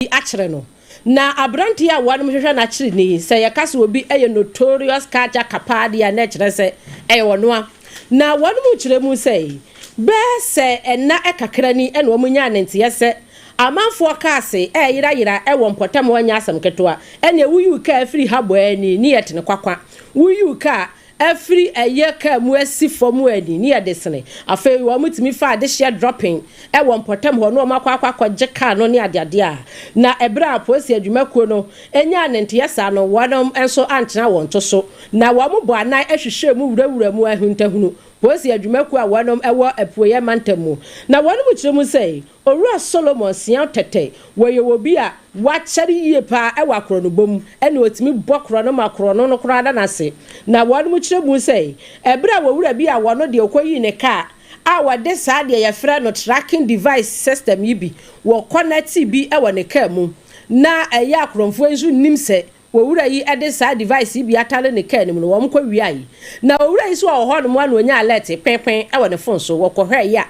akyere no. Na aberanteɛ a wɔnom hwehwɛ no akyere ni, sɛ yɛka sɛ obi yɛ notorious carjacker paa deɛ a na ɛkyerɛ sɛ ɛyɛ ɔnoa. Na wɔnom kyerɛ mu sɛ bɛɛ sɛ nna kakra ni na wɔn nyaa ne nteɛ sɛ amanfoɔ cars ɛɛyerayera wɔ mpɔtam hɔ nyɛ asɛm ketewa. Ɛneɛ woyi wo kaa firi ha bɔ ani ne yɛtene kwakwa. Woyi wo kaa afiri ɛyɛ kaa mu asi fam ani ne yɛde sene. Afei wɔn tumi fa adehyeɛ dropping ɛwɔ mpɔtam hɔ na wɔn akɔ akɔgye kaa no ne adeade a. Na ɛberɛ a polisi adwumakuo no nyaa ne nteɛ saa no, wɔn nso antena wɔn to so na wɔn bɔ anan ahwehwɛ mu wurawura mu ahuntahunu polisi adwumakuo a wɔn ɛwɔ apueɛ mantam mu. Na wɔn mu kyerɛ mu sɛ Owura Solomon Sia Tɛtɛ wɔyɛ obi a wakyɛre yie paa ɛwɔ akorɔnobɔ mu, ɛna otumi bɔ korɔno ma korɔno no koraa da n'ase. Na wɔn mu kyerɛ mu sɛ ɛberɛ a wɔwura bi a wɔn deɛ ɔkɔyii ne kaa a wɔde saa deɛ yɛfrɛ no tracking device system yi bi wɔ connect bi ɛwɔ ne kaa mu, na ɛyɛ akorɔmfoɔ nso nim sɛ wɔwura yi de saa device yi bi atare ne kaa no mu no, wɔn kɔ wia yi. Na owura yi nso a wɔ hɔ nom a na onya alert pɛnpɛn ɛwɔ ne phone so. Wɔkɔhwɛ yi a,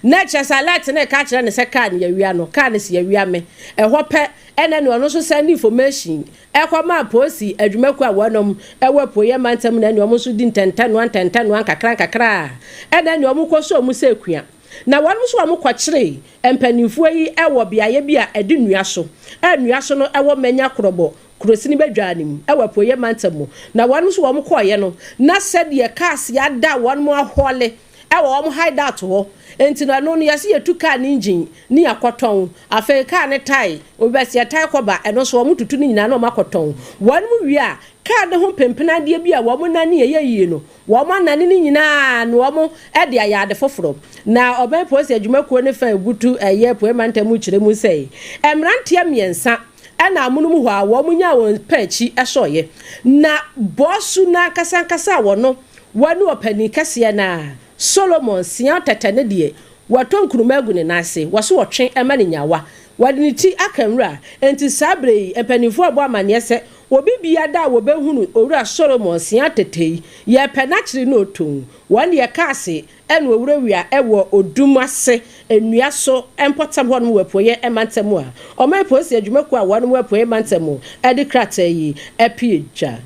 na kyerɛ sɛ alert no ka kyerɛ ne sɛ kaa no yɛwia no, kaa no si yɛwia me. Ɛhɔ pɛ ɛna ne ɔno nso send information ɛkɔma polisi adwumakuo a wɔnom ɛwɔ apueɛ mantam, na ɛne wɔn nso di ntɛntɛnoa ntɛntɛnoa nkakra nkakra a ɛna ne wɔn kɔ so wɔn sɛ ekua. Na wɔn nso wɔn kɔkyere mpanimfoɔ yi ɛwɔ beaeɛ bi a ɛde nnua so ɛ nnua so no ɛwɔ Manya Korɔbɔ kurosini bɛdwa ne mu ɛwɔ apueɛ mantam mu. Na wɔn nso wɔn kɔɔeɛ no, na sɛdeɛ cars yɛada wɔn mo ahɔle ɛwɔ wɔn hideout hɔ nti no, ɛno no yɛsi yɛtu kaa ne engine ne yɛakɔtɔn. Afei kaa ne tyre, obi bɛsi yɛ tyre kɔba, ɛno nso wɔn tutu ne nyinaa na wɔn akɔtɔn. Wɔn mu wie a, kaa ne ho mpempenadeɛ bi a wɔn nane yɛ yie no, wɔn anane ne nyinaa na wɔn de ayɛ ade foforɔ. Na ɔbɛn polisi adwumakuo ne fa ebutu ɛyɛ apueɛ mantam kyerɛ mu sɛ mmeranteɛ mmiɛnsa ɛna amonom hɔ a wɔn nya wɔn pɛ akyi ɛsɔɔyɛ. Na bɔɔsu n'ankasa ankasa a wɔno wɔne ɔpanin kɛseɛ na Solomon Sia Tɛtɛ ne deɛ wɔatɔ nkuruma agu ne nan ase, wɔso wɔtwe ɛma ne nyawa, wɔde ne ti aka nwura. Nti saa bere yi mpanimfoɔ abɔ amanneɛ sɛ obi bia da a wɔbɛhunu Owura Solomon Sia Tɛtɛ yi, yɛpɛ n'akyiri no otom. Wɔn deɛ kaase ɛna owurawia ɛwɔ Odum ase nnua so mpɔtam hɔ nom wɔ apueɛ mantam a ɔman polisi adwumakuo a wɔn wɔ apueɛ mantam ɛde krataa yi ɛpie dwa.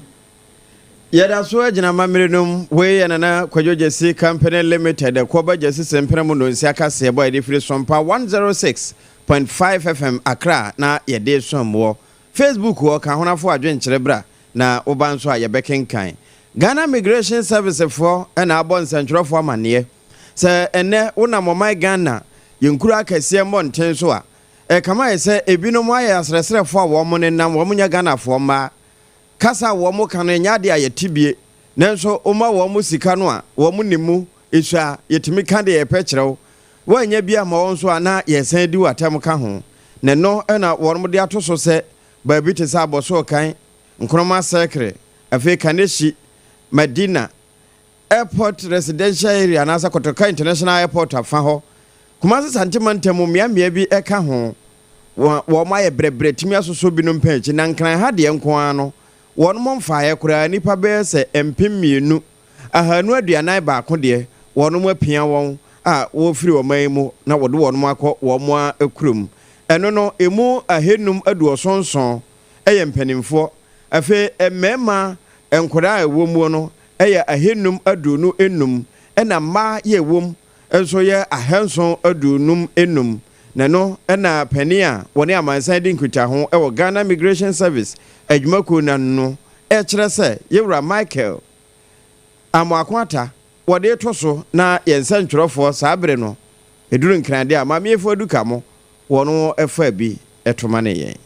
Yɛda so agyina mammerɛ nom. Wei yɛ Nana Kwadwo Gyasi Company Limited ɛkɔba Gyasi sɛmpena mu nonsia kaseɛbɔ a yɛde firi Sompa 106.5 FM Accra na yɛde som wɔ Facebook wɔ ka honafo adwenkyerɛ bra na woba nso a yɛbɛkenkan. Ghana Migration Service foɔ ɛna abɔ nsɛntwerɛfoɔ amanneɛ sɛ ɛnɛ wonam ɔman Ghana yɛnkuro akɛseɛ mmɔnten so a, ɛkama yɛ sɛ ebinom ayɛ asrɛsrɛfoɔ a wɔn nenam wɔn nyɛ Ghanafoɔ mmaa. Kasa a wɔn ka no nyɛ adeɛ a yɛte bie, nanso woma wɔn sika no a, wɔn ne mu esua yɛtumi ka deɛ yɛpɛ kyerɛw. Wɔanya bi ama wɔn nso a, na yɛsan di wɔ ka ho. Na ɛno ɛna wɔn de ato so sɛ baabi te sɛ Abɔso kan Nkroma Circle, afei Kaneshie, Madina, Airport Residential Area anaasɛ Kotoka International Airport afa hɔ, Kumase Santema ntam mmeammea bi ɛka ho, wɔn ayɛ brɛbrɛ tumi asosɔ binom pɛn akyi. Na Nkran ha deɛ nko ara no, wɔn mo mfaeɛ koraa nipa bɛyɛ sɛ 2,241 deɛ wɔn mo apia wɔn a wɔfiri ɔman yi mu na wɔde wɔn akɔ wɔn a kurom. Ɛno no emu 577 ɛyɛ mpanimfoɔ. Afei mmarima nkwadaa a ɛwɔ mu no ɛyɛ 525, ɛna mmaa yɛ ɛwɔ mu nso yɛ 755. Na no ɛna panin a wɔne amansan di nkitaho ɛwɔ Ghana Migration Service adwumakuo no no ɛkyerɛ sɛ yɛwura Michael Amoako Ata wɔde to so na yɛn nsɛntwerɛfoɔ saa bere no ɛduru Nkrade a maameefo aduka mo wɔn ɛfa bi ɛtoma ne yɛn.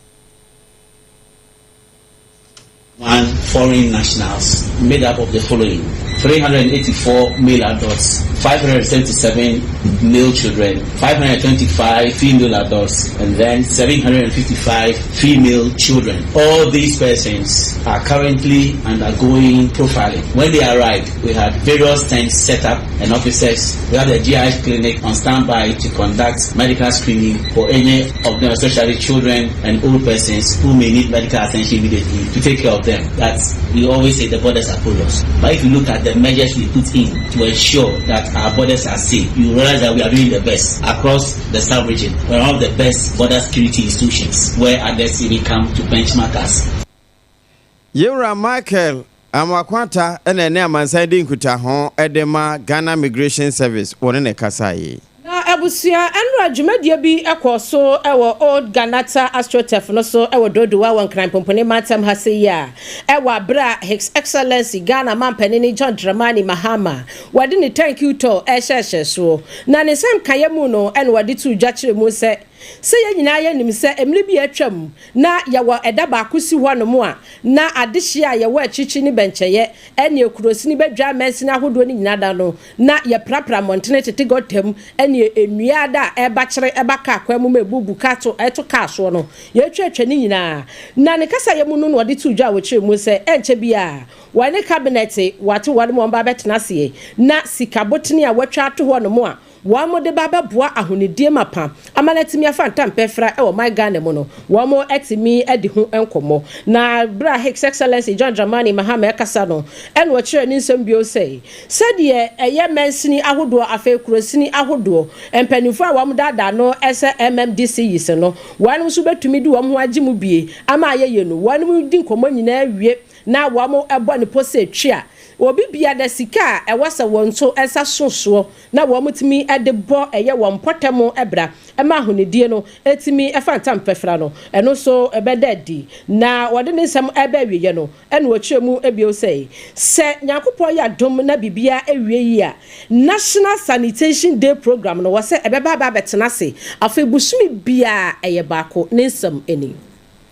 One foreign nationals made up of the following: 384 male adults, 577 male children, 525 female adults, and then 755 female children. All these persons are currently undergoing profiling. When they arrived, we had various tents set up and officers. We have the GI clinic on standby to conduct medical screening for any of them, especially children and old persons who may need medical attention immediately, to take care of them. That's, we always say the borders are porous. But if you look at the the measures we put in to ensure that our borders are safe, you realize that we are doing the best across the sub region. We're one of the best border security institutions where others even come to benchmark us. Yewura Michael Amoako-Attah na ɛne amansan di nkutaho de ma Ghana Migration Service wɔne na ɛkasaeɛ. Na abusua nnora dwumadie bi kɔɔ so wɔ Old Ganata AstroTurf no so wɔ Dodowa wɔ Nkran Pomponi mantam ha sei yi a ɛwɔ aberɛ a His Excellency Ghana Mampanini John Dramani Mahama wɔde ne thank you tour rehyɛhyɛ soɔ. Na ne nsɛm kaeɛ mu no na wɔde too dwa kyerɛ mu sɛ Sɛ yɛn nyinaa yɛnim sɛ mmere bi a atwam na yɛwɔ ɛda baako si hɔnom a na adehyeɛ a yɛwɔ akyirikyiri ne bɛnkyɛeɛ ne akurosini badwa mansini ahodoɔ no nyinaa da no na yɛprapra mmɔntene tete gɔta mu ne nnua ada a ɛba kyere ba kaa kwan mu ma ɛbubu kaa to ɛto kaa soɔ no yɛtwatwa ne nyinaa. Na ne kasayɛ mu no na ɔde too dwa a wɔkyerɛ mu sɛ ɛnkyɛ biara wɔne kabinɛte wɔate wɔn ma wɔn ba abɛtena aseɛ na sika botene a wɔatwa ato hɔnom a Wɔde ba bɛboa ahonidie mapa ama no atumi afa ntampɛfra wɔ man Ghana mu no, wɔatumi adi ho nkɔmmɔ. Na berɛ a His Excellency John Dramani Mahama rekasa no, ɛna ɔkyerɛɛ ne nsɛm bio sɛ, sɛdeɛ ɛyɛ mansini ahodoɔ afei kurosini ahodoɔ mpanimfoɔ a wɔdaadaa no sɛ MMDCs no, wɔn nso bɛtumi de wɔn ho agye mu bie ama ayɛ yie no, wɔn di nkɔmmɔ nyinaa wie na wɔbɔ ne pɔ sɛ twi a, Obi biara sika a ɛwɔ sɛ wɔn nso nsa so soɔ na wɔtumi de bɔ ɛyɛ wɔn mpɔtam bra ma ahonidie no tumi fa ntam pɛfra no, ɛno nso bɛda adi. Na wɔde ne nsɛm reba awieɛ no, ɛna ɔkyerɛ mu bio sɛ, sɛ Nyankopɔn yɛ adom na biribiara wie yie a, National Sanitation Day Program no wɔ sɛ ɛbɛba aba abɛtena ase afei bosome biara ɛyɛ baako. Ne nsɛm ni.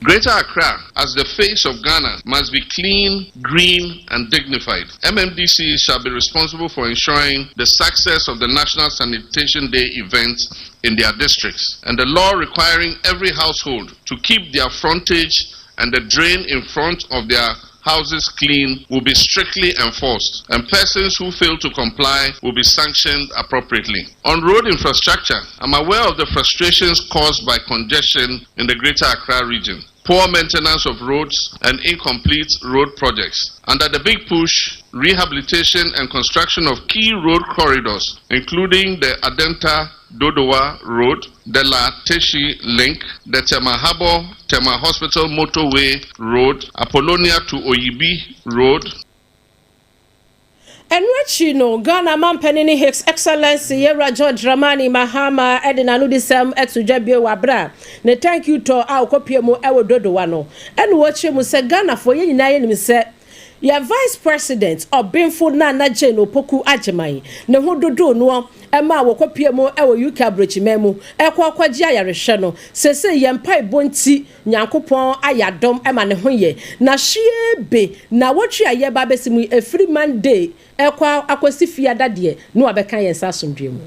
Greater Accra, as the face of Ghana, must be clean, green, and dignified. MMDC shall be responsible for ensuring the success of the National Sanitation Day event in their districts, and the law requiring every household to keep their frontage and the drain in front of their houses clean will be strictly enforced, and persons who fail to comply will be sanctioned appropriately. On road infrastructure, I'm aware of the frustrations caused by congestion in the Greater Accra region, poor maintenance of roads, and incomplete road projects. Under the Big Push, rehabilitation and construction of key road corridors, including the Adenta Dodowa Road, the La Teshi Link, the Tema Harbour, Tema Hospital Motorway Road, Apollonia to Oyibi Road, Ɛno akyi no, Ghana Manpanin His Excellency Yewura John Dramani Mahama de n'anodisɛm to dwa bio wɔ aberɛ a ne thank you tour a ɔkɔpue mu wɔ Dodowa no na ɔkyerɛ mu sɛ Ghanafoɔ yɛn nyinaa yɛnim sɛ Yɛn Vice President, Ɔbenfo Nana Jane Opoku Agyemang, ne ho dodoo noɔ maa wɔkɔpuee mu wɔ UK aburokyiman mu kɔ kɔgye ayarehwɛ no. Seesei yɛn mpaebɔ nti Nyankopɔn ayɛ adom ma ne ho yɛ na hwiee be naawɔtwe a yɛreba abɛsi mu yi, ɛfiri Monday rekɔ akɔsi Fiada deɛ, na wabɛka yɛn nsa asomdwoeɛ mu.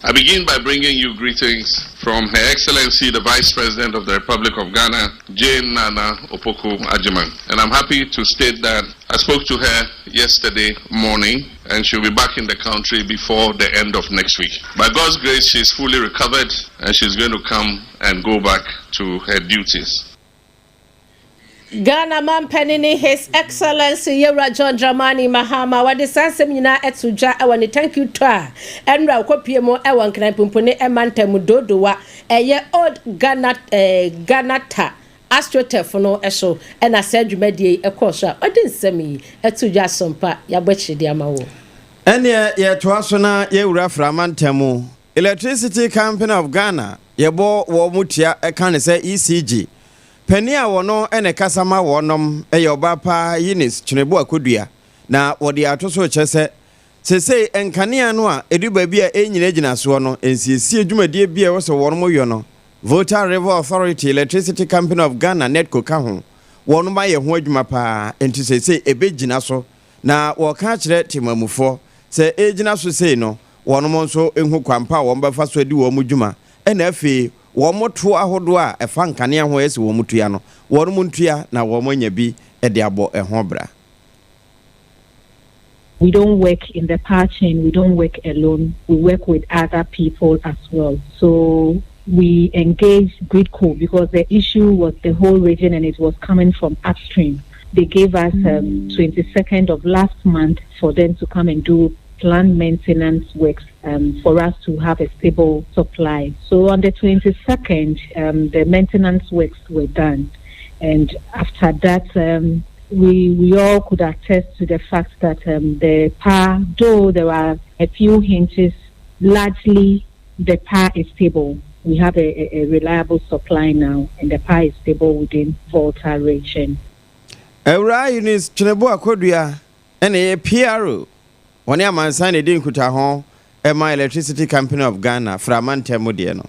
I begin by bringing you greetings from Her Excellency the Vice President of the Republic of Ghana, Jane Nana Opoku Ajiman. And I'm happy to state that I spoke to her yesterday morning and she'll be back in the country before the end of next week. By God's grace, she's fully recovered and she's going to come and go back to her duties. Ghana Mampanini His Excellency Yewura John Dramani Mahama wɔde saa nsɛm nyinaa to dwa wɔ ne thank you tour a ɛnora ɔkɔpue mu wɔ Nkran Pumpuni mantam Dodowa ɛyɛ Old Ghana eh, Ghana Ta AstroTurf no so ɛna saa dwumadie yi ɛkɔɔ so a ɔde nsɛm yi to dwa asompa yɛabɔ akyire de ama wo. Ɛnneɛ yɛtoa so na yɛwura Frama ntam. Electricity Company of Ghana, yɛbɔ wɔn tia ka no sɛ ECG, Panin a wɔno na ɛkasa ma wɔnom yɛ ɔbaa pa Eunice Tweneboa Kodua, na wɔde ato so rekyerɛ sɛ seesei nkanea no a ɛdu baabi a ɛnnyinagyina soɔ no nsiesie dwumadie bi a ɛwɔ sɛ wɔnom yɔ no, Volta River Authority, Electricity Company of Ghana, NEDCO ka ho, wɔnom ayɛ ho adwuma paa, enti seesei ɛbɛgyina so na wɔreka akyerɛ temamufoɔ sɛ ɛregyina so sei no wɔnom nso nhu kwan pa a wɔbɛfa so adi wɔn dwuma ɛna afei Wɔn toɔ ahodoɔ a ɛfa nkanea ho a ɛyɛ sɛ wɔn tua no, wɔn ntua na wɔn anya bi de abɔ ɛho bra. We don't work in the power chain, we don't work alone, we work with other people as well. So we engaged GRIDCo because the issue was the whole region and it was coming from upstream. They gave us 22nd of last month for them to come and do planned maintenance works for us to have a stable supply. So on the 22nd, the maintenance works were done. And after that, we all could attest to the fact that the power, though there are a few hinges, largely the power is stable. We have a reliable supply now, and the power is stable within Volta region. Awura Eunice Tweneboa Kodua ɛna ɛyɛ PRO, wɔne amansan na ɛdi nkutaho ɛma Electricity Company of Ghana Frama ntam deɛ no.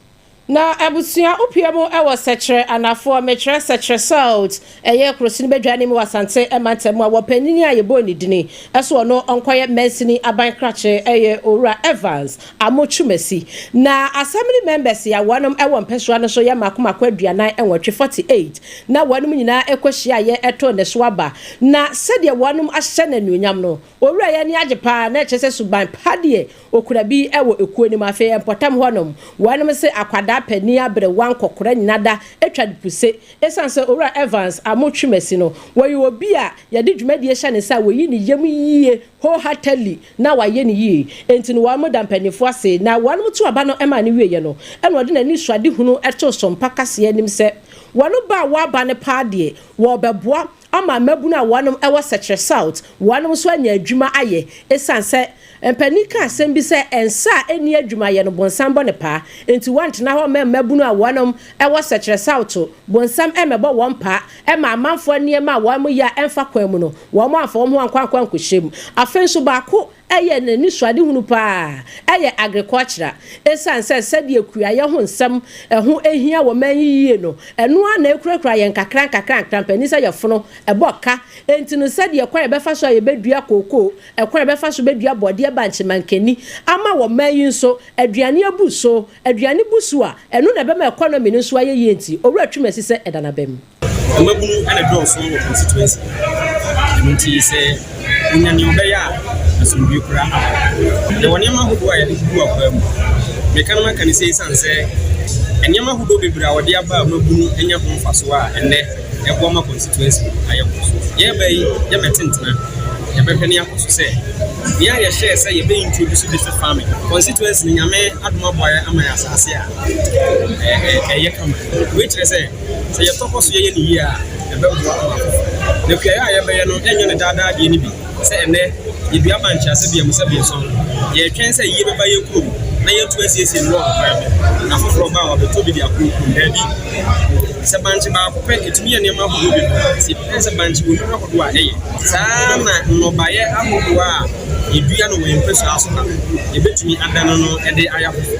Na abusua, wopie mu wɔ Sɛkyerɛ Anafoɔ, mekyerɛ Sɛkyerɛ South, ɛyɛ kurosini badwa anim wɔ Asante mantam a wɔpanyin a yɛbɔ ne dini ɛso ɔno ɔnkɔyɛ mansini aban krakye, ɛyɛ Owura Evans Amotwumasi. Na assembly members a wɔnom ɛwɔ mpɛsoa no so yɛ mako mako 48, 48, na wɔnom nyinaa ɛkɔhyia yɛ ɛto ne so aba. Na sɛdeɛ wɔnom ahyɛ n'anuonyam no, owura yɛ ani agye paa, na ɛkyerɛ sɛ suban pa deɛ okura bi ɛwɔ ekuo no mu. Afei mpɔtam hɔnom, wɔnom sɛ akwadaa panin, aberewa, nkɔkora nyina da atwa puse, ɛsiane sɛ Owura Evans Amotwumasi no wɔyɛ obi a yɛde dwumadie hyɛ ne nsa a wɔyi ne yam yie wholeheartedly na wayɛ ne yie. Enti no wɔn da mpanimfoɔ ase na wɔn to aba no ma ne wieɛ no, ɛna ɔde n'ani suade hunu ɛto sompa kaseɛ anim sɛ wɔn ba a wɔaba no paa deɛ, wɔrebɛboa ama mmabunu a wɔnom ɛwɔ Sɛkyerɛ South wɔnom nso anya adwuma ayɛ, ɛsiane sɛ mpanin ka asɛm bi sɛ nsa a ɛni adwumayɛ no, bonsam bɔ ne paa. Nti wɔntena hɔ mma mmabunu a wɔnom ɛwɔ Sɛkyerɛ South bonsam ɛmɛbɔ wɔn paa, ɛma amanfoɔ nneɛma a wɔn yɛ a ɛmfa kwan mu no, wɔn amfa wɔn ho ankɔ ankɔ ankɔhyɛ mu. Afei nso baako ɛyɛ n'ani suade hunu paa ɛyɛ agriculture, ɛsiane sɛ sɛdeɛ kuayɛ ho nsɛm ɛho ehia wɔ man yie no, ɛno ara na ekurakura yɛn kakra nkakra nkakra. Mpanin sɛ yɛfono ɛbɔ ka, enti no sɛdeɛ kwan yɛbɛfa so a yɛbɛdua kookoo, ɛkwan yɛbɛfa so bɛdua bɔdeɛ, bankye, mankani ama wɔ man yi nso aduane abu so, aduane bu so a, ɛno na ɛbɛma economy no nso ayɛ yie. Nti Owura Twumasi sɛ ɛda n'abam. Mmabunu ɛna dɔɔso wɔ constituency ɛno, nti sɛ wonya nea ɔbɛyɛ a, asomdwe kora aba. Yɛwɔ nneɛma ahodoɔ a yɛde gugu akwaa mu. Meka no maka ne sɛ ɛsiane sɛ nneɛma ahodoɔ bebree a wɔde aba a mmabunu anya ho mfasoɔ a ɛnnɛ ɛboa ma constituency ayɛ kɔ so. Yɛreba yi, yɛbɛte ntena, yɛbɛhwɛ ne akɔ so sɛ nea yɛhyɛɛ sɛ yɛbɛ introduce district farming constituency no, Nyame adom aboa yɛ ama yɛ asase a ɛyɛ kama. Wei kyerɛ sɛ sɛ yɛtɔ kɔ so yɛyɛ ne yie a, ɛbɛboa ama afoforɔ. Na kuayɛ a yɛbɛyɛ no, ɛnyɛ ne daadaa deɛ no bi sɛ ɛnɛ yɛdua bankye asɛ bia mu sɛ biɛsɔn, yɛtwɛn sɛ yie bɛba yɛ kurom na yɛtu asiesie no lɔɔre kwan bi na foforɔ ba a wabɛtɔ bi de akɔ kurom. Daabi, sɛ bankye baako pɛ ɛtumi yɛ nneɛma ahodoɔ bebree. Sɛ yɛpɛ sɛ bankye wɔ nnuro ahodoɔ a ɛyɛ saa na nnɔbaeɛ ahodoɔ a yɛdua no wɔ yɛn mpɛsua so ha, yɛbɛtumi adane no de ayɛ afoforɔ.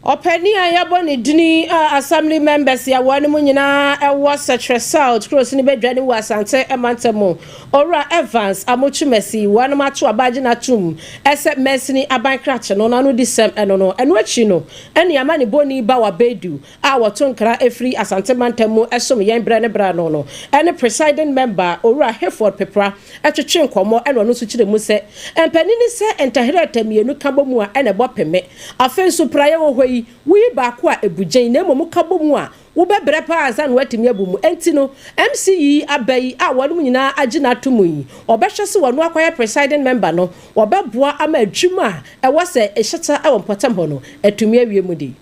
Ɔpanin a yɛabɔ ne dini a assembly members a wɔn mu nyinaa ɛwɔ Sɛkyerɛ South kuro no bɛdwa ne wɔ Asante mantam mu, Owura Evans Amotwumasi, wɔn ato abagye n'atum ɛsɛ mansini aban krakye no n'ano di sɛm. Ɛno no ɛno akyi no, ɛne ama ne bɔni ba wabedu a wɔto nkra efiri Asante mantam mu ɛsom yɛn brɛ ne brɛ no, ɛne presiding member Owura Hayford Pepra ɛtwetwe nkɔmmɔ, ɛna ɔno nso kyerɛ mu sɛ mpanin sɛ ntahera mmienu ka bɔ mu a, ɛna ɛbɔ peme. Afei nso praeɛ wɔ hɔ yi, woyi baako a ebu gyɛn, na mmom ka bɔ mu a, wobɛbrɛ paa ansa na woatumi abu mu. Enti no MC yi aba yi a wɔn nyinaa agye n'ato mu yi, ɔbɛhwɛ sɛ wɔn akɔyɛ presiding member no, wɔbɛboa ama adwuma a ɛwɔ sɛ ɛhyɛta ɛwɔ mpɔtam hɔ no atumi awie mu de.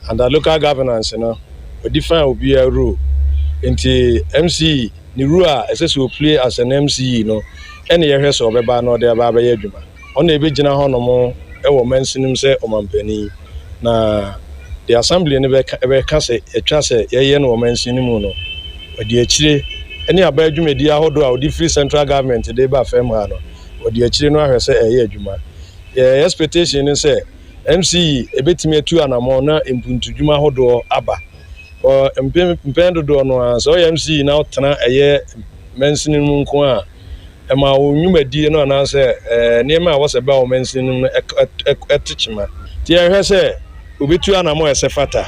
Under local governance no, ɔdefine obiara role, nti MC ne role a ɛsɛ sɛ ɔplay as an MCE no, ɛne yɛhwɛ sɛ ɔbɛba na ɔde aba abɛyɛ adwuma. Ɔna ɛbɛgyina hɔnom ɛwɔ mansinim sɛ ɔmampanin, na the assembly no bɛka ɛbɛka sɛ ɛtwa sɛ yɛyɛ no wɔ mansin no mu no, ɔde akyire ɛne aba adwumadi ahodoɔ a ɔde firi central government de ba fam ha no, ɔde akyire no ahwɛ sɛ ɛyɛ adwuma. Yɛ expectation ne sɛ MCE ebɛtumi atu anammɔn na mpuntudwuma ahodoɔ aba. Mpɛn dodoɔ no a, sɛ ɔyɛ MCE na ɔtena ɛyɛ mansini mu nko a, ɛma wo nnwumadie no anaasɛ nneɛma a wɔsɛ ba wɔ mansini no mu no ɛte kyema. Nti yɛhwɛ sɛ obetu anammɔn a ɛsɛ fata.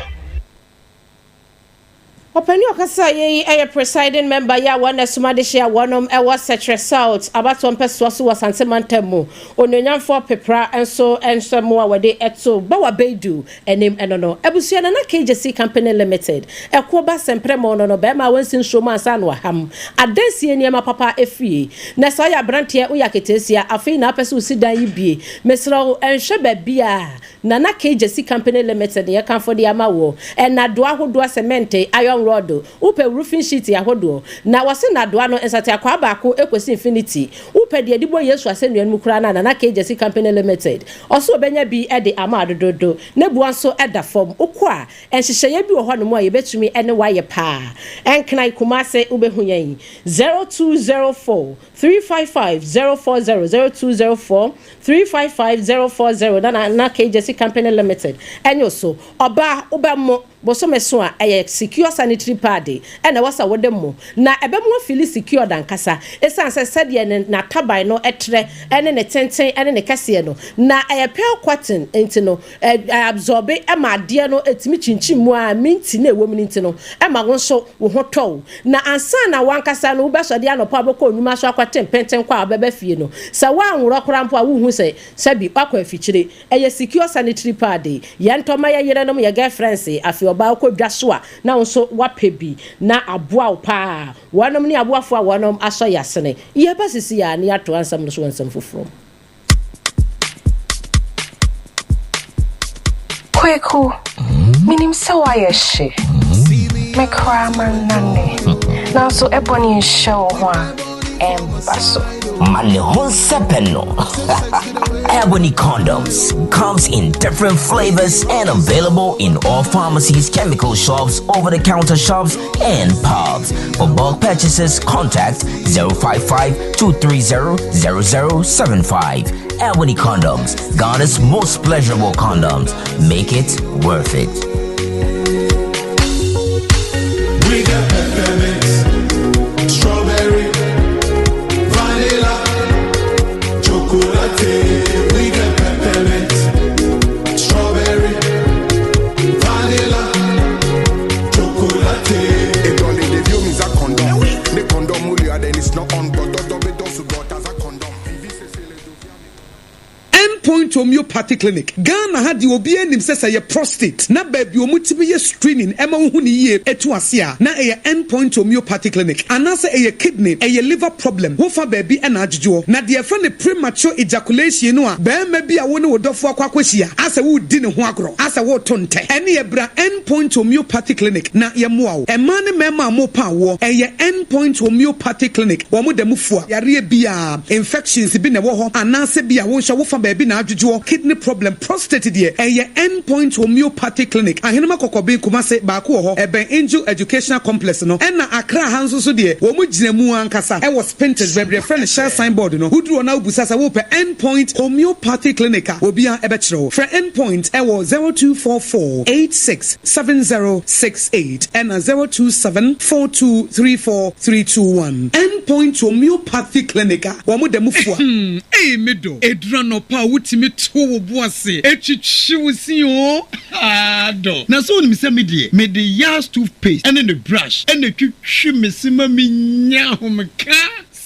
Ɔpanin a ɔkasaeɛ yi yɛ presiding member yi a wɔn na ɛsom adehye a wɔnom wɔ Sekyere South abatoɔ mpɛsoa so wɔ Asante mantam mu. Onuonyamfoɔ Pepra nso nsɛm a wɔde to Bawa Beidu anim no no. Abusua Nana KJC Company Limited, ɛkoɔ ba Sɛmprɛmo no no barima a wansi nsuo mu ansa na waham adansie nneɛma papa fie. Na sɛ woyɛ abranteɛ, woyɛ aketeesia, afei na wopɛ sɛ wosi dan yi bie, mesrɛ wo nhwɛ baabi a Nana K. Gyasi Company Limited na yɛkamfo de ama woɔ. Nnadoa ahodoɔ, sɛmɛnte, iron rod, wopɛ roofing sheet ahodoɔ, na wɔse nnadoa no nsateakwaa baako kɔsi infinity. Wopɛ deɛ yɛde bɔ Yesu asɛnnua no mu koraa no a, Nana K. Gyasi Company Limited, ɔse ɔbɛnya bi de ama wo dodoodo. Ne boɔ nso da fam. Wokɔ a, nhyehyɛeɛ bi wɔ hɔnom a yɛbɛtumi ne wo ayɛ paa. Nkran, Kumase, wobɛhu yɛn 0204 355 040 0204 355 040 na na na KJC Company Limited ɛne wo so. Ɔbaa, wobɛ mo bosome so a, ɛyɛ secure sanitary pad ɛna ɛwɔ sɛ wode mo na ɛbɛma wafili secured ankasa ɛsiane sɛ sɛdeɛ ne n'ataban no trɛ ɛne ne tenten ɛne ne kɛseɛ no na ɛyɛ pearl cotton nti no ɛ absorbe ɛma adeɛ no ɛtumi kyinkyim mu a minti na ɛwɔ mu no nti no ɛma wo nso wo ho tɔ wo. Na ansa na w'ankasa no wobɛsɔde anɔpa a wobɛkɔ nnwuma so akɔte mpenten kɔ a wobɛba fie no, sɛ woanworɔ koraa mpo a wonhu sɛ sɛbi woakɔ afikyire. Ɛyɛ secure sanitary pad. Yɛntɔ ma yɛ yerenom, yɛ girlfriends. Afei ɔbaa wokɔ dwa so a na wo nso woapɛ bi na aboa wo paa. Wɔnom ne aboafoɔ a wɔnom asɔ yɛ asene. Yɛba sisi a na yɛatoa nsɛm no so wɔ nsɛm foforɔ mu. Kweku, menim sɛ woayɛ hye. Me koraa mannane. Nanso ɛbɔne nhyɛ wo ho a, ɛmba so. Ma ne ho nsɛpɛ no. Ebony condoms comes in different flavors and available in all pharmacies, chemical shops, over-the-counter shops, and pubs. For bulk purchases, contact 055 230 0075. Ebony condoms, Ghana's most pleasurable condoms. Make it worth it. We got peppermint, strawberry, vanilla, chocolate. We got peppermint, strawberry, vanilla, chocolate. Et dans les vieux mis à condom. Les condoms ou les it's not on, but but as a condom. Endpoint Homeopathy Clinic, Ghana ha deɛ obiara nim sɛ sɛ yɛ prostate na baabi wɔn tumi yɛ screening ɛma wohu ne yie etu ase a na ɛyɛ Endpoint Homeopathy Clinic, anaasɛ ɛyɛ kidney, ɛyɛ liver problem, wofa baabi ɛna adwodwoɔ na deɛ ɛfrɛ no premature ejaculation no a bɛrima bi a wo ne wo dɔfo akɔ akɔhyia asɛ wodi ne ho agorɔ asɛ woto ntɛ ɛne ɛbra Endpoint Homeopathy Clinic na yɛmmoa wo. Mmaa ne mmarima a mopa awoɔ, ɛyɛ Endpoint Homeopathy Clinic. Wɔn da mu fua yareɛ biara, infections bi na ɛwɔ hɔ anaasɛ bi a wonhyɛ wofa baabi na adwodwoɔ, kidney problem, prostate deɛ, ɛyɛ Endpoint Homeopathy Clinic. Ahenema Kɔkɔben, Kumase baako wɔ hɔ, ɛbɛn Angel Educational Complex no. Ɛna Accra ha nso so deɛ, wɔn gyina mu ankasa ɛwɔ Spintex, baabi yɛfrɛ no Shell signboard no. Woduru hɔ na wobusa sɛ wopɛ Endpoint Homeopathy Clinic a, obiara ɛbɛkyerɛ wo. Frɛ Endpoint ɛwɔ 0244 86 7068 ɛna 027 4234 321. Endpoint Homeopathy Clinic a wɔn da mu fua. Ei, me dɔ, ɛduru anɔpa a wotumi to wo bo ase etwitwi wo si o. Dɔ. Na sɛ wonim sɛ me deɛ, mede Yas toothpaste ɛne ne brush ɛna etwitwi me se ma menya ahomeka.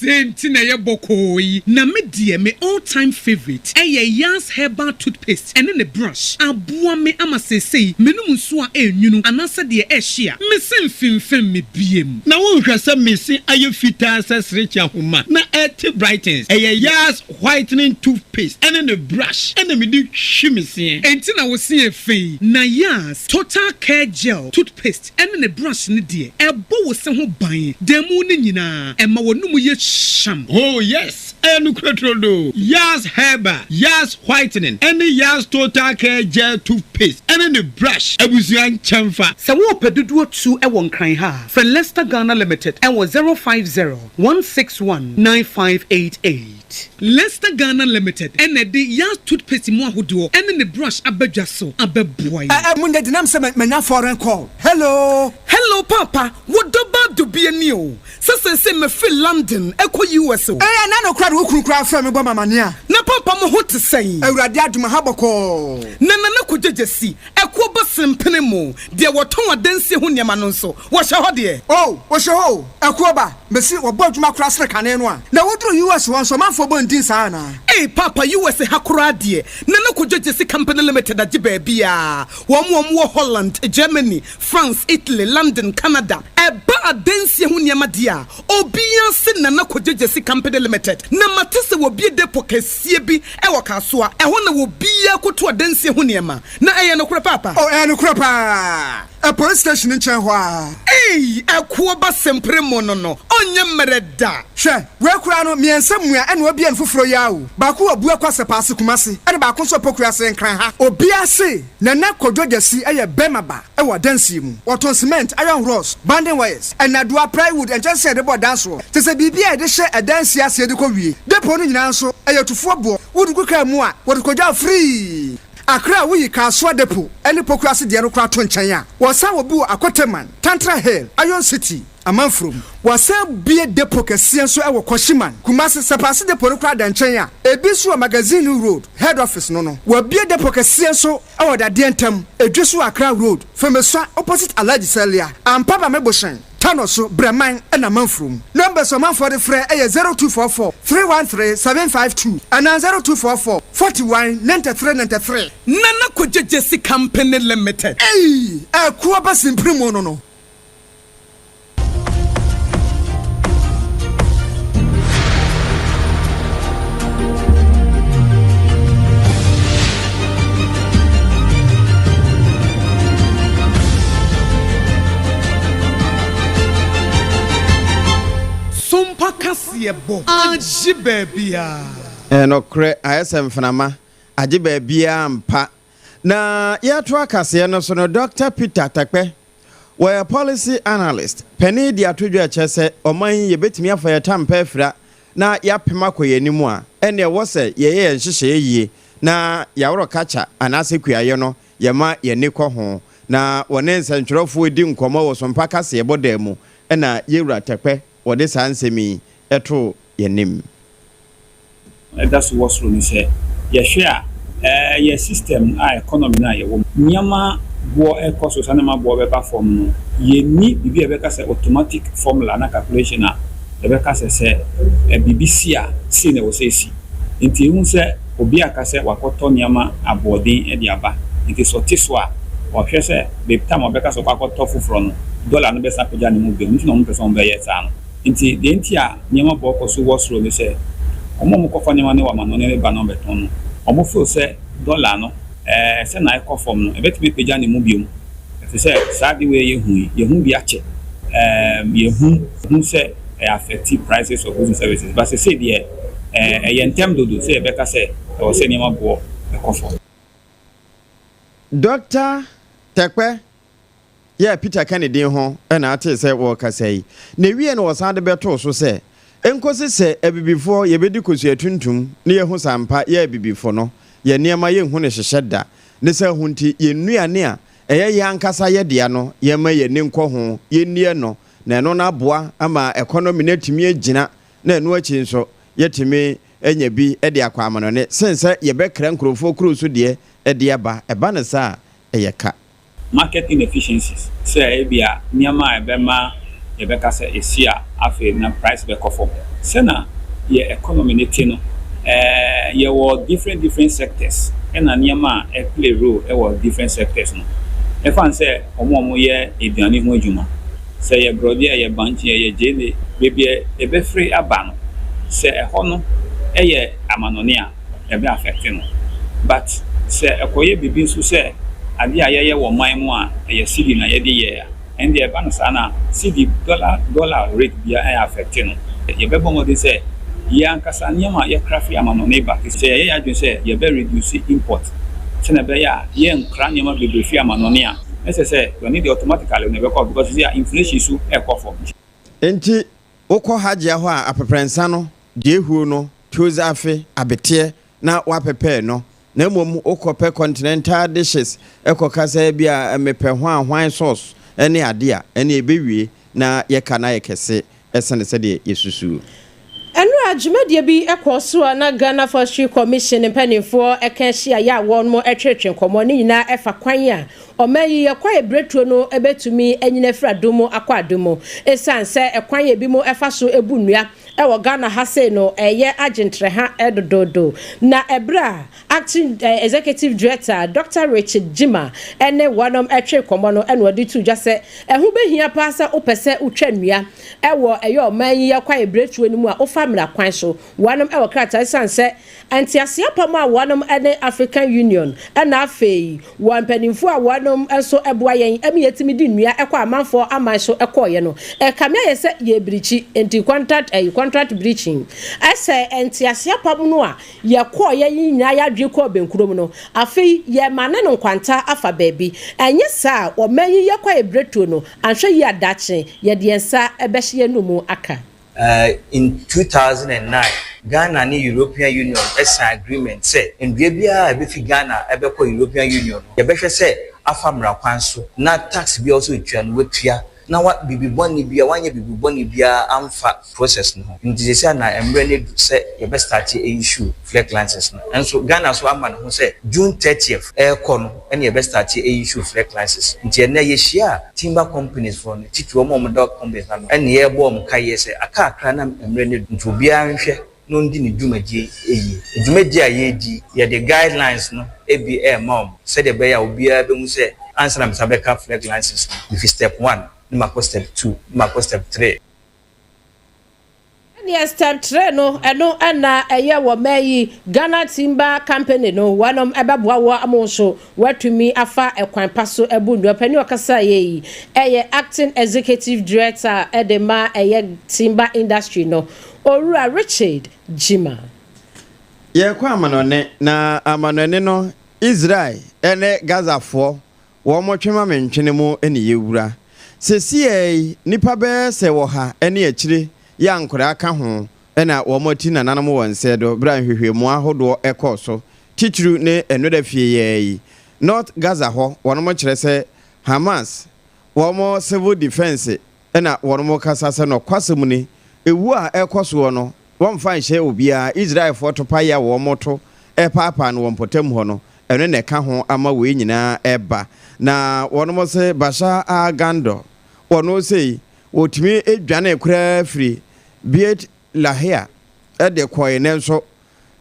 Sɛ nti na ɛyɛ bɔkɔɔ yi. Na me deɛ, me all time favourite ɛyɛ Yas Herbal Toothpaste ɛne ne brush. Aboa me ama seesei menom nsuo a ɛnwunu anaasɛ deɛ ɛhye a, me se mfimfim me biem. Na wonhwɛ sɛ me se ayɛ fitaa sɛ serekye ahoma na ɛte brightens. Ɛyɛ Yas whitening toothpaste ɛne ne brush ɛna mede twi me seɛ. Enti na wo se yɛ fɛ yi. Na Yas Total Care Gel Toothpaste ɛne ne brush no deɛ, ɛbɔ wo se ho ban da mu no nyinaa, ɛma w'anum yɛ hyam. Oh yes, ɛyɛ nokorɛ turodoo. Yas Herbal, Yas Whitening ɛne Yas Total Care Gel Toothpaste ɛne ne brush abusua nkyɛnfa. Sɛ worepɛ dodoɔ tu wɔ Nkran ha a, frɛ Lester Ghana Limited wɔ 050 161 9588. Lester Ghana Limited na ɛde Yas Toothpaste mu ahodoɔ ne ne brush aba dwa so abɛboa yɛn. Ɛ ɛ mo nyɛ denam sɛ manya foreign call. Hello. Hello papa, wo dɔ ba Dubai. obi ani o, sɛ seesei mafiri London kɔ US o. Ei ɛnɛ no koraa de wo kunu koraa frɛ me bɔ me amaneɛ a. Na papa mo ho te sɛn? Awurade adom aha bɔkɔɔ. Na Nana Kwadwo Gyasi, ɛkoɔ ba sempene mo, deɛ wɔtɔn adansie ho nneɛma no nso, wɔhyɛ hɔ deɛ? Oh, wɔhyɛ hɔ o, ɛkoɔ ba, mese wɔbɔ adwuma koraa sene kane no a. Na woduru US hɔ nso ɔmanfoɔ bɔ ndin saa anaa? Ei paapa US ha koraa deɛ, Nana Kwadwo Gyasi Company Limited agye baabiara, wɔn a wɔwɔ Holland, Germany, France, Italy, London, Canada. Ɛba adansie ho nneɛma deɛ a, obiara se Nana Kwadwo Gyasi Company Limited. Na mate sɛ wɔabue depot kɛseɛ bi wɔ Kasoa. Ɛhɔ na obiara kɔtu adansie ho nneɛma. Na ɛyɛ nokorɛ paapa? Oh, ɛyɛ nokorɛ paa. Ɛ police station no nkyɛn hɔ ara. Ei, ɛkoɔ ba sempere mo no no, ɔnyɛ mmerɛ da. Hwɛ, wei koraa no, mmiɛnsa mua ɛna wabue no foforɔ yi ara o. Baako wɔ Buakwa Sɛpaase, Kumasi, ɛna baako nso wɔ Pokuase, Nkran ha. Obiara se Nana Kwadwo Gyasi yɛ bɛrima ba wɔ adansie mu. Wɔtɔn cement, iron rods, banding wires, nnadewa, plywood, nkyɛnsee a yɛde bɔ dan soɔ, te sɛ biribi a yɛde hyɛ adansie aseɛ de kɔ wie. Depot no nyinaa nso, ɛyɛ tufoɔ boɔ. Wode gu kaa mu a, wɔde kɔgya wo firii. Accra a woyi Kasoa Depot ne Pokuase deɛ no koraa to nkyɛn a, wɔsan wɔ bi wɔ Akoteman, Tantra Hill, Iron City, Amanfurom. Wɔasan abue depot kɛseɛ nso wɔ Kwashiman, Kumasi. Sɛpaase depot no koraa da nkyɛn a, ebi nso wɔ Magazine Road, Head Office no no. Wɔabue depot kɛseɛ nso wɔ Dadeɛ Ntam, Edweso Accra Road, Femesua opposite Alhaji Salia, Ampa Bame Bohyɛn, Tano so, Brɛman na Amanfurom. Numbers a ɔmanfoɔ de frɛ yɛ 0244 313 752 anaa 0244 41 93 93. Nana Kwadwo Gyasi Company Limited. Ei! Ɛko aba simpiri mu no no. Sompa kaseɛ bɔ agye baabiaa. Ɛyɛ nokorɛ, ayɛ sɛ mfenama agye baabiaa ampa. Na yɛtoa kaseɛ no so no, Dɔkta Peter Takpɛ Wɔyɛ policy analyst panin de ato dwa kyerɛ sɛ ɔman yi yɛbɛtumi afa yɛn tampɛ afira na yɛapem akɔ yɛn anim a, ɛnneɛ ɛwɔ sɛ yɛyɛ yɛn nhyehyɛeɛ yie na yɛaworɔ kakya anaasɛ kuayɛ no yɛma yɛn ani kɔ ho. Na wɔne nsɛntwerɛfoɔ redi nkɔmmɔ wɔ Sompa kaseɛbɔ dan mu na Yɛwura Tɛkpɛ wɔde saa nsɛm yi too yɛn anim. ɛda so wɔ soro ne sɛ, yɛhwɛ a, yɛ system a economy no a yɛwɔ mu, nneɛma boɔ rekɔ soro, saa nneɛma boɔ bɛba fam no, yɛnni biribi a yɛbɛka sɛ automatic formula anaa calculation a yɛbɛka sɛ sɛ biribi si a, sei na ɛwɔ sɛ ɛsi. Nti yɛhu sɛ obi aka sɛ wakɔtɔ nneɛma aboɔden de aba, nti sɛ ɔte so a, ɔhwɛ sɛ by the time a ɔbɛka sɛ ɔkɔ akɔtɔ foforɔ no, dollar no bɛsan apagya ne mu bio, nti na wɔmpɛ sɛ wɔbɛyɛ saa no. Nti deɛ nti a nneɛma boɔ kɔ so wɔ soro ne sɛ, wɔn a wɔkɔfa nneɛma no wɔ amanɔne no ba na wɔbɛtɔn no, wɔn feel sɛ dollar no ɛɛ sɛ na ɛkɔ fam no, ɛbɛtumi apagya ne mu biom. Ɛfiri sɛ saa ade wei a yɛhu yi, yɛhu bi akyɛ. Ɛɛm yɛhu hu sɛ ɛyɛ affect prices of goods and services, but sesei deɛ ɛɛ ɛyɛ ntɛm dodo sɛ yɛbɛka sɛ ɛwɔ sɛ nneɛma boɔ kɔ fam. Dɔkta Tɛkpɛ yɛ a Peter ka ne din ho na atee sɛ wɔrekasa yi, na ewiei no wɔsan de bɛtoo so sɛ, Enkosi sɛ Abibifoɔ yɛbɛdi kosua tuntum na yɛahu sɛ ampa yɛ Abibifo no, yɛn nneɛma yɛnhu no hyehyɛ da. Ne saa ho nti, yɛn nnuane a ɛyɛ yɛn ankasa yɛ dea no, yɛmma yɛn ani nkɔ ho, yɛnni ɛno, na ɛno no aboa ama ɛkɔnɔmi no atumi agyina, na ɛno akyi nso yɛatumi anya bi de akɔ amanɔne, sen sɛ yɛbɛkra nkurɔfoɔ kuro so deɛ de aba. Ɛba no saa a, ɛyɛ ka. Market inefficiencies, sɛ ebia nneɛma a ɛbɛma yɛbɛka sɛ esi a afei na price bɛkɔ fam. Sɛna yɛ economy no te no, yɛwɔ different different sectors ɛna nneɛma a ɛ play role wɔ different sectors no. Ɛfa no sɛ wɔn a wɔyɛ aduane ho adwuma, sɛ ɛyɛ borɔdeɛ, ɛyɛ bankye, ɛyɛ gyeene, baabi a ɛbɛfiri aba no, sɛ ɛhɔ no yɛ amanɔne a, ɛbɛ affect no but sɛ ɛkɔyɛ biribi nso sɛ adeɛ a yɛyɛ wɔ man mu a ɛyɛ cedi na yɛde yɛ a ɛndeɛ ɛba no saa no a cedi dollar dollar rate biara ɛyɛ affect no. Yɛbɛbɔ mmɔden sɛ yɛn ankasa nneɛma a yɛkra firi amanɔne ba te sɛ yɛyɛ yɛn adwene sɛ yɛbɛ reduce import sɛnea ɛbɛyɛ a yɛnkra nneɛma bebree firi amanɔne a ɛsɛ sɛ ɛno deɛ automatically no ɛbɛkɔ because sisi a inflation nso ɛrekɔ fam. Enti wokɔ Hajia hɔ a apɛprɛnsa no, deɛ ehuro no, tuozafe, abeteɛ na woapɛpɛɛ no, na mmom wokɔpɛ continental dishes kɔka sɛ ebia mepɛ hwan hwan sauce ne ade a, ɛnneɛ ɛbɛwie na yɛka no ayɛ kɛse sene sɛdeɛ yɛsusu. Ɛnora dwumadie bi kɔɔ so a na Ghana Forestry Commission mpaninfoɔ ka ahyiaeɛ a wɔn tweetwee nkɔmmɔ. Ne nyinaa ɛfa kwan a ɔman yi yɛ kwaeɛ berɛtuo no bɛtumi anyini afiri adom mu akɔ adom mu. Ɛsiane sɛ ɛkwan a ebinom fa so bu nnua wɔ Ghana ha sei no ɛyɛ agyentrɛha dodoodo. Na ɛberɛ a Acting Executive Director Dɔkta Richard Gyimah ne wɔnom twee nkɔmmɔ no na ɔde too dwa sɛ ɛho bɛhia paa sɛ wopɛ sɛ wotwa nnua wɔ ɛyɛ ɔman yi kwaeɛ berɛtuo no mu a wofa mmara kwan so. Wɔnom wɔ krataa ɛsiane sɛ nteaseɛ apam a wɔnom ne African Union na afei wɔn mpanimfoɔ a wɔnom nso boa yɛn ma yɛtumi de nnua kɔ amanfoɔ aman so kɔeɛ no ɛkame ayɛ sɛ yɛrebirikyi nti contract ɛyi contract breaching ɛsɛ nteaseɛ apam no a Yɛkɔɔ yɛn nyinaa yɛn adwene kɔɔ bɛnkurom no, afei yɛremane no nkwanta afa baabi. Ɛnyɛ saa a, ɔman yi yɛ kwaeɛ berɛtuo no, anhwɛ yie a daakye yɛde yɛn nsa bɛhyɛ yɛn anomu aka. In 2009, Ghana ne European Union sign agreement sɛ nnua biara a ɛbɛfi Ghana bɛkɔ European Union no, yɛbɛhwɛ sɛ afa mmara kwan so na tax biara a ɔwɔ sɛ ɔtua no, watua. na wa biribi bɔne biara wanyɛ biribi bɔne biara amfa process no ho nti seesei a na mmerɛ no adu sɛ yɛbɛ starte issue flec license no nso Ghana nso ama ne ho sɛ June 30th ɛrekɔ no ɛna yɛbɛ starte issue flec license nti ɛnnɛ yɛhyia timber companies foɔ no titiri wɔn a wɔda companies no ano ɛna yɛrebɔ wɔn kaeɛ sɛ aka akra na mmerɛ no adu nti obiara nhwɛ na ɔndi ne dwumadie yie. Dwumadie a yɛredi, yɛde guidelines no bi rema wɔn sɛdeɛ ɛbɛyɛ a obiara bɛhu sɛ ansa na me nsa bɛka flag license no, mefi step one na makɔ step two na makɔ step three. Ɛneɛ step three no ɛno na ɛyɛ wɔ mɛ yi Ghana Timber Company no wɔnom ɛbɛboa wo ama wo nso woatumi afa ɛkwan pa so abu nnua. Panin a ɔkasaeɛ yi ɛyɛ Acting Executive Director de ma ɛyɛ Timber Industry no Owura Richard Gyimah. Yɛrekɔ amanɔne, na amanɔne no, Israel ne Gazafoɔ, wɔn twema-mentwene mu ne yɛwura. Sesiei yi, nnipa bɛyɛ sɛ ɔha ne akyire yɛ a nkoraa ka ho na wɔn ati nananom wɔ nsɛ do berɛ a nhwehwɛmu ahodoɔ kɔɔ so, titiriw ne nnora fie yi ara yi. North Gaza hɔ, wɔnom kyerɛ sɛ Hamas, wɔn civil defence na wɔnom kasa sɛ nɔkwasɛm ni, ewuo a ɛrekɔ soɔ no, wɔmfa nhyɛ obiara, Israelfoɔ topaeɛ a wɔto repaapaa no wɔ mpɔtam hɔ no, ɛno na ɛka ho ama wei nyinaa reba. Na wɔnom se Bashar al-Gandor, wɔno sei, wɔtumi dwanee koraa firi Beit Lahia de kɔe, nanso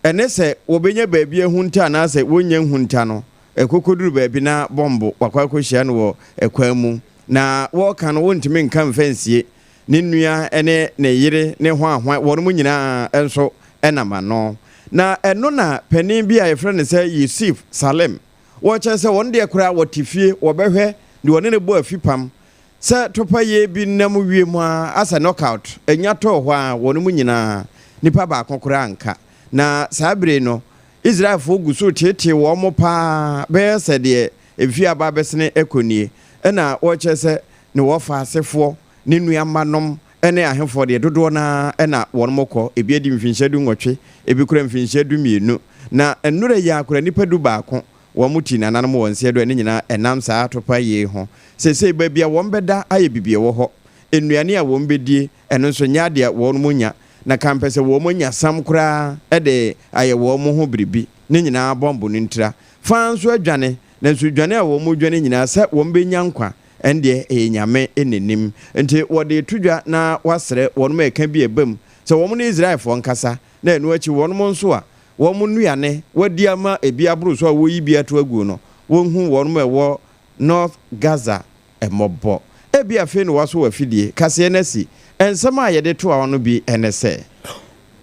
Ɛne sɛ wɔbɛnya baabi ahunta anaasɛ wɔnnya nhunta no, ɛkɔkɔduru baabi na bɔmbo wakɔ akɔhyia no wɔ kwan mu. Na wɔreka no, wɔntumi nka mfa nsie. Ne nua ne ne yere ne hwanhwan, wɔnom nyinaa nso nam ano. Na ɛno na panin bi a yɛfrɛ no sɛ Yusuf Salim, wɔkyerɛ sɛ wɔn deɛ koraa wɔte fie, wɔbɛhwɛ deɛ wɔne no bɔ afipam Sɛ topaeɛ bi nam wiem ara asɛ knockout nya tɔɔ hɔ ara, wɔn mu nyinaa, nipa baako koraa anka. Na saa bere yi no, Israelfoɔ gu so reteetee wɔn pa ara bɛyɛ sɛ deɛ mfeɛ aba abɛsene kɔ nie. Ɛna wɔkyerɛ sɛ ne wɔfa asefoɔ, ne nuammanom ne ahefoɔ deɛ, dodoɔ no ara na wɔn kɔ, ebi adi mfinhyia dunwɔtwe, ebi koraa mfinhyia dumienu. Na nnora yi ara koraa, nnipa dubaako Wɔn ti nananom wɔ nseɛ do a ne nyinaa ɛnam saa atopae yei ho. Seesei baabi a wɔn bɛda ayɛ bibi ɛwɔ hɔ. Nnuane a wɔn bɛdie, ɛno nso nyɛ adeɛ a wɔn nya. Na kampɛ sɛ wɔn anya sam koraa de ayɛ wɔn ho biribi. Ne nyinaa bɔmbo no ntira. Faa nso adwane, nanso dwane a wɔn dwane nyinaa sɛ wɔn bɛnya nkwa, ɛndeɛ ɛyɛ Nyame na nim. Nti wɔde reto dwa na wɔasrɛ wɔn a ɛka bi a ɛba mu sɛ wɔn ne Israelfoɔ nkasa, na ɛno akyi wɔn nso a wɔn nnuane wɔadi ama ebi aboro so a wɔreyi bi ato aguo no, wɔnhu wɔn a ɛwɔ North Gaza mmɔbɔ. Ebia afei na wɔasɔ w'afidie kaseɛ no asi. Nsɛm a yɛde toa wo no bi ne sɛ.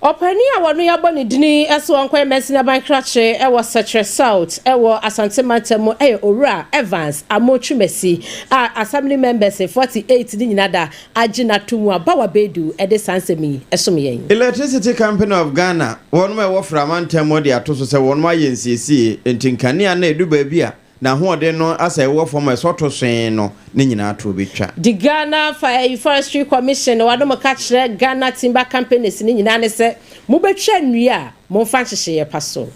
Ɔpanin a wɔno yɛabɔ ne dini sɛ ɔnkɔyɛ mansini aban krakye wɔ Sekyere South wɔ Asante mantam mu yɛ Owura Evans Amoh Twumasi a Assembly members 48 no nyina da agye no ato mu a Bawa Baidu de saa nsɛm yi som yɛn. Electricity Company of Ghana, wɔnom a ɛwɔ Fra mantam mu de ato so sɛ wɔnom ayɛ nsiesie enti nkanea no a ɛdu baabi a n'ahoɔden no asɛ ɛwɔ fam a ɛsɔ to soe no ne nyinaa toɔ bɛtwa. The Ghana Forestry Commission wɔnom ka kyerɛ Ghana Timber Companies no nyinaa ne sɛ mobɛtwa nnua a momfa nhyehyeeɛ pa so.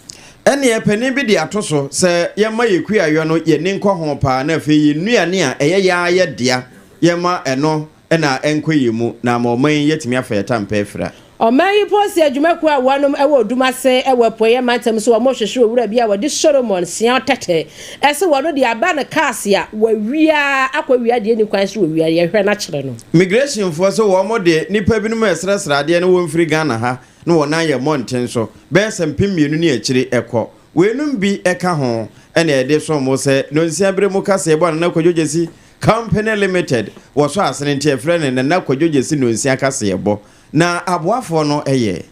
Ɛnneɛ panin bi de ato so sɛ yɛmma yɛn kuayɔ no yɛn ani nkɔ ho paa na afei yɛn nnuane a ɛyɛ yɛn ara yɛ dea yɛmma ɛno. na ɛnkɔ yie mu na ama ɔman yi atumi afa yɛn tampɛ afira. Ɔman yi polisi adwumakuo a wɔnom wɔ Odumase wɔ Apueɛ mantam so wɔn rehwehwɛ owura bi a wɔde Solomon Siaw Tɛtɛ se wɔno deɛ aba no cars a wawia akɔ wia deɛ ɛnni kwan so wɔwia yɛhwɛ no akyerɛ no. Migrationfoɔ se wɔn de nnipa binom resrɛsrɛ adeɛ na wɔmfiri Ghana ha na wɔn nan yɛ mmɔnten so bɛyɛ sɛ 2000 ne akyire kɔ. Weinom bi ka ho na yɛde som mo sɛ nonsia bere mu kaseɛbɔ a Nana Kwadwo Gyasi Company Limited wɔ so asene nti yɛfrɛ no Nana Kwadwo Gyasi Nonsia Kaseɛbɔ. Na aboafoɔ no yɛ.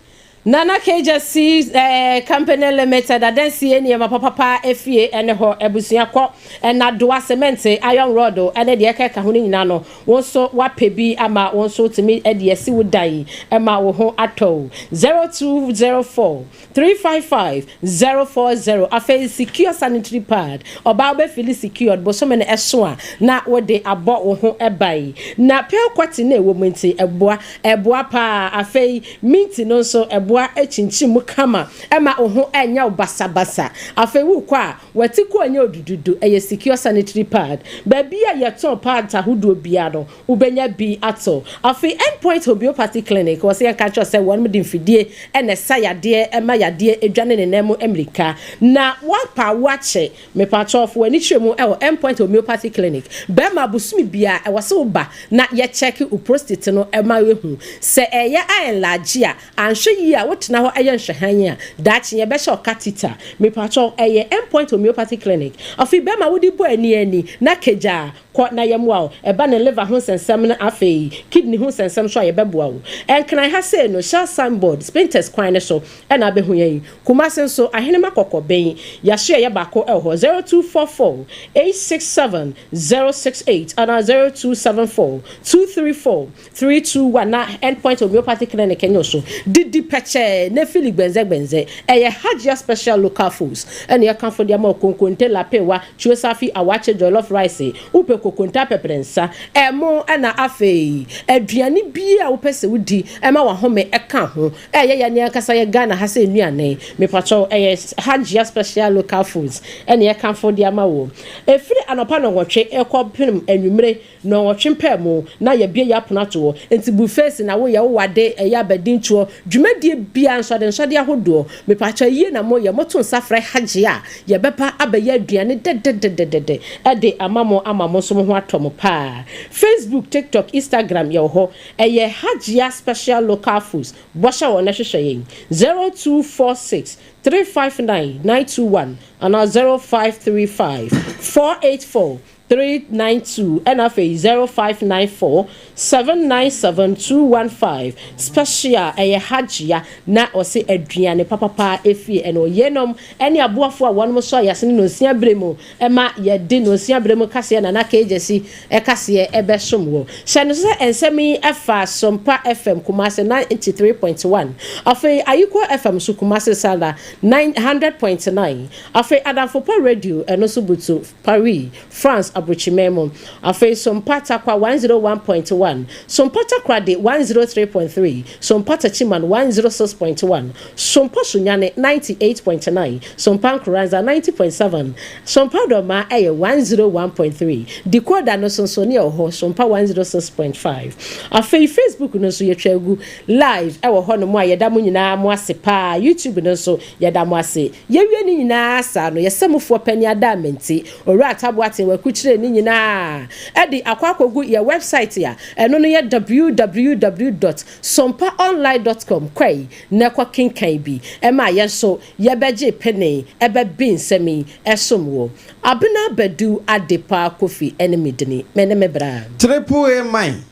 Nana Kegyasi Company Limited adansie nneɛma papapa efie ne hɔ abusua kɔ nnadoa, cement, iron rod ne deɛ ɛkeka ho no nyinaa no wo nso woapɛ bi ama wo nso wotumi de asi wo dan ma wo ho atɔ wo. 0204 355 040 Afei secure sanitary pad, ɔbaa wobɛ feeli secured bosome no ɛso a na wode abɔ wo ho ban. Na pale cotton no a ɛwɔ mu nti ɛboa, ɛboa paa. Afei minti no nso ɛboa kyinkyim mu kama ɛma wo ho ɛnyɛ wo basabasa. Afei wokɔ a w'ati kɔ ɛnyɛ odududu, ɛyɛ secure sanitary pad. Baabi a yɛtɔn pads ahodoɔ biara no Wobɛnya bi ato. Afei End Point Homeopathy Clinic, wɔse yɛnka nkyerɛ wo sɛ wɔnom de mfidie na ɛsa yadeɛ ɛma yadeɛ dwane ne nan mu mmirika. Na woapa wo akyɛ, mepakyɛw fa w'ani kyerɛ mu wɔ End Point Homeopathy Clinic. Bɛrima, bosome biara ɛwɔ sɛ woba na yɛ check wo prostate no ma yɛhu sɛ ɛyɛ a enlarge a, anhwɛ yie a wotena hɔ yɛ nhwɛhan a, daakye yɛbɛhyɛ wo catheter. Mepakyɛw ɛyɛ End Point Homeopathy Clinic. Afei bɛrima wode bɔ ani ani na kagyaa Kɔ na yɛmmoa wo. Ɛba ne liver ho nsɛnsɛm no afei kidney ho nsɛnsɛm nso a yɛbɛboa wo. Nkran ha sei no Shell signboard, Spintex kwan no so na abɛhu yɛn. Kumasi nso Ahenema Kɔkɔben, yɛasoɛeɛ baako wɔ hɔ, 0244 867 068 anaa 0274 234 321 na Endpoint Homeopathy Clinic nye wo so. Didi pɛkyɛɛ na fili gbɛndzɛgbɛndzɛ. Ɛyɛ Hajia Special Local Foods na yɛkamfo de ama wo, konkonte, lapewa, tuo safi, awakye, jollof rice, wopɛ kokonte apɛprɛnsa, ɛmo na afei aduane biara a wopɛ sɛ wodi ma w'ahome ka ho. Ɛyɛ yɛn ankasa yɛ Ghana ha sɛ nnuane. Mepakyɛw ɛyɛ Hajia Special Local Foods na yɛkamfo de ama wo. Ɛfiri anɔpa nnɔnwɔtwe kɔpem anwummere Nnɔnwɔtwe mpaamu na yɛabue yɛn apono ato hɔ, enti buffets na woyɛ, wowɔ ade, ɛyɛ abadintoɔ, dwumadie biara, nsɔdensɔde ahodoɔ. Mepaakyɛw ayie na moyɛ, moto nsa frɛ Hajji a, yɛbɛba abɛyɛ aduane dɛdɛdɛdɛdɛ de ama mo ama mo nso mo ho atɔ mo paa. Facebook, TikTok, Instagram yɛwɔ hɔ, ɛyɛ Hajjia Special Local Foods, bɔhyɛ wɔ na hwehwɛ yɛn, 0246 359 921 anaa 0535 484 392 ɛna afei 0594 797 215 special ɛyɛ hajia na ɔse aduane papapa efie ɛna ɔyenom ɛne aboafo a wɔnom sɔ yasene nonsia bere mu ɛma yɛde nonsia bere mu kaseɛ Nana Kegyesi ɛkaseɛ ɛbɛsom wɔ hyɛ no so sɛ nsɛm yi ɛfa Sompa FM Kumasi 93.1 afei Ayikɔ FM so Kumasi Sala 900.9 afei Adamfopa Radio ɛno nso butu Paris, France aburokyiman mu. Afei Sompa Tarkwa 101.1, Sompa Takoradi 103.3, Sompa Techiman 106.1, Sompa Sunyani 98.9, Sompa Nkoranza 90.7, Sompa Dormaa ɛyɛ 101.3, Decoder no so nso ne ɛwɔ hɔ, Sompa 106.5. Afei Facebook no nso yɛtwa agu live ɛwɔ hɔ nom a yɛda mo nyinaa mo ase paa, YouTube no nso yɛda mo ase. Yɛwie ne nyinaa saa no, yɛsɛ mufoɔ panin Adaamenti, Owura Atta Boateng wakukyire ne nyinaa de akɔ akɔgu yɛn wɛbsaet a ɛno no yɛ www dot sompaonline dot com kɔe na kɔ kenkan bi ɛma yɛn nso yɛbɛgye pene ɛbɛbe nsɛm yi ɛsom wo. Abena Badu Adepa Kofi ɛne me dini, me ne me bra. Triple A man,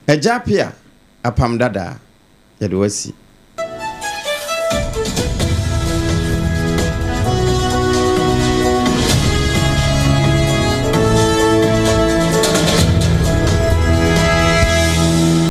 Agya Appiah, Apam Dadaa, yɛde wo asi.